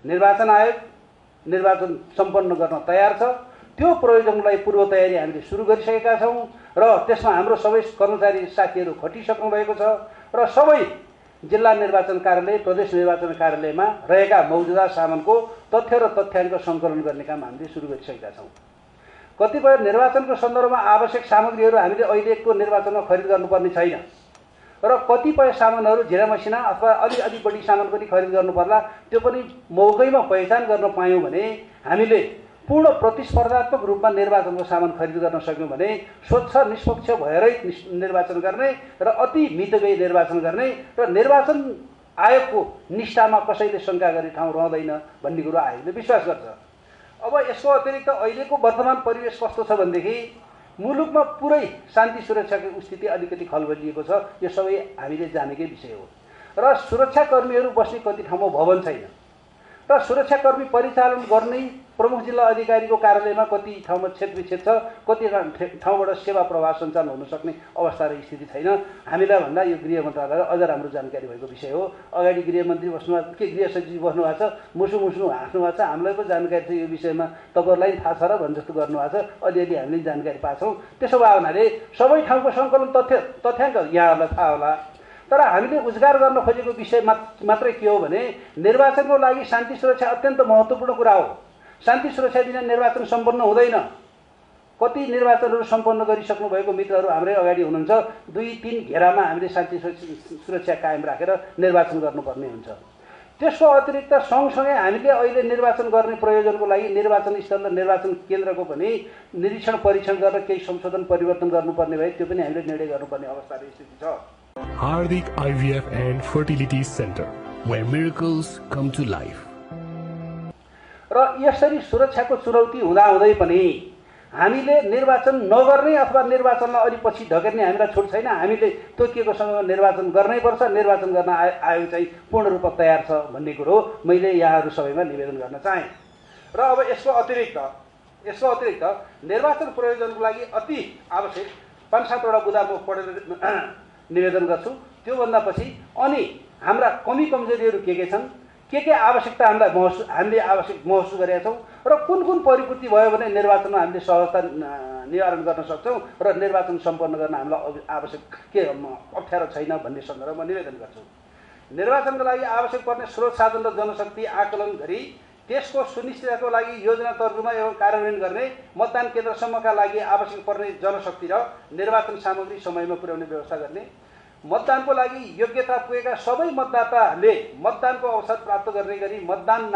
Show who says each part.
Speaker 1: निर्वाचन आयोग निर्वाचन सम्पन्न गर्न तयार छ। त्यो प्रयोजनलाई पूर्व तयारी हामीले सुरु गरिसकेका छौँ र त्यसमा हाम्रो सबै कर्मचारी साथीहरू खटिसक्नु भएको छ र सबै जिल्ला निर्वाचन कार्यालय प्रदेश निर्वाचन कार्यालयमा रहेका मौजुदा सामानको तथ्य र तथ्याङ्क सङ्कलन गर्ने काम हामीले सुरु गरिसकेका छौँ। कतिपय निर्वाचनको सन्दर्भमा आवश्यक सामग्रीहरू हामीले अहिलेको निर्वाचनमा खरिद गर्नुपर्ने छैन र कतिपय सामानहरू झिरा मसिना अथवा अलि बढी सामान पनि खरिद गर्नुपर्ला। त्यो पनि मौकैमा पहिचान गर्न पायौँ भने हामीले पूर्ण प्रतिस्पर्धात्मक रूपमा निर्वाचनको सामान खरिद गर्न सक्यौँ भने स्वच्छ निष्पक्ष भएरै निर्वाचन गर्ने र अति मितव्ययी निर्वाचन गर्ने र निर्वाचन आयोगको निष्ठामा कसैले शङ्का गर्ने ठाउँ रहँदैन भन्ने कुरो आयोगले विश्वास गर्छ। अब यसको अतिरिक्त अहिलेको वर्तमान परिवेश कस्तो छ भनेदेखि मुलुकमा पुरै शान्ति सुरक्षाको स्थिति अलिकति खलबलिएको छ। यो सबै हामीले जानेकै विषय हो र सुरक्षाकर्मीहरू बस्ने कति ठाउँमा भवन छैन र सुरक्षाकर्मी परिचालन गर्ने प्रमुख जिल्ला अधिकारीको कार्यालयमा कति ठाउँमा क्षेत्रविच्छेद छ, कति ठाउँबाट सेवा प्रवाह सञ्चालन हुन सक्ने अवस्था र स्थिति छैन। हामीलाई भन्दा यो गृह मन्त्रालयलाई अझ राम्रो जानकारी भएको विषय हो। अगाडि गृहमन्त्री बस्नुभएको के गृह सचिव बस्नुभएको छ, मुसु हाँस्नु भएको छ। हामीलाई पनि जानकारी छ यो विषयमा, तपाईँहरूलाई थाहा छ र भन् जस्तो गर्नुभएको छ। अलिअलि हामीले जानकारी पाछौँ। त्यसो भए हुनाले सबै ठाउँको सङ्कलन तथ्याङ्क यहाँहरूलाई थाहा होला। तर हामीले उजागर गर्न खोजेको विषय मात्रै के हो भने निर्वाचनको लागि शान्ति सुरक्षा अत्यन्त महत्त्वपूर्ण कुरा हो। शान्ति सुरक्षा बिना निर्वाचन सम्पन्न हुँदैन। कति निर्वाचनहरू सम्पन्न गरिसक्नु भएको मित्रहरू हाम्रै अगाडि हुनुहुन्छ। 2-3 घेरामा हामीले शान्ति सुरक्षा कायम राखेर निर्वाचन गर्नुपर्ने हुन्छ। त्यसको अतिरिक्त सँगसँगै हामीले अहिले निर्वाचन गर्ने प्रयोजनको लागि निर्वाचन स्थल र निर्वाचन केन्द्रको पनि निरीक्षण परीक्षण गरेर केही संशोधन परिवर्तन गर्नुपर्ने भए त्यो पनि हामीले निर्णय गर्नुपर्ने अवस्था र स्थिति छ।
Speaker 2: Hardik IVF and Fertility Center, where miracles come to life.
Speaker 1: र यसरी सुरक्षाको चुनौती हुँदाहुँदै पनि हामीले निर्वाचन नगर्ने अथवा निर्वाचनलाई अलि पछि ढकेर्ने हामीलाई छुट छैन। हामीले तोकिएको समयमा निर्वाचन गर्नै पर्छ। निर्वाचन गर्न आयोग चाहिँ पूर्ण रूपमा तयार छ भन्ने कुरो मैले यहाँहरू सबैमा निवेदन गर्न चाहेँ। र अब यसको अतिरिक्त निर्वाचन प्रयोजनको लागि अति आवश्यक 5-7 वटा बुँदा म पढेर निवेदन गर्छु। त्योभन्दा पछि अनि हाम्रा कमी कमजोरीहरू के छन्, के आवश्यकता हामीले आवश्यक महसुस गरेका छौँ र कुन परिपूर्ति भयो भने निर्वाचनमा हामीले सहजता निवारण गर्न सक्छौँ र निर्वाचन सम्पन्न गर्न हामीलाई आवश्यक के अप्ठ्यारो छैन भन्ने सन्दर्भमा निवेदन गर्छु। निर्वाचनका लागि आवश्यक पर्ने स्रोत साधन र जनशक्ति आकलन गरी त्यसको सुनिश्चितताको लागि योजना तर्जुमा एवं कार्यान्वयन गर्ने, मतदान केन्द्रसम्मका लागि आवश्यक पर्ने जनशक्ति र निर्वाचन सामग्री समयमा पुर्याउने व्यवस्था गर्ने, मतदानको लागि योग्यता पुगेका सबै मतदाताले मतदानको अवसर प्राप्त गर्ने गरी मतदान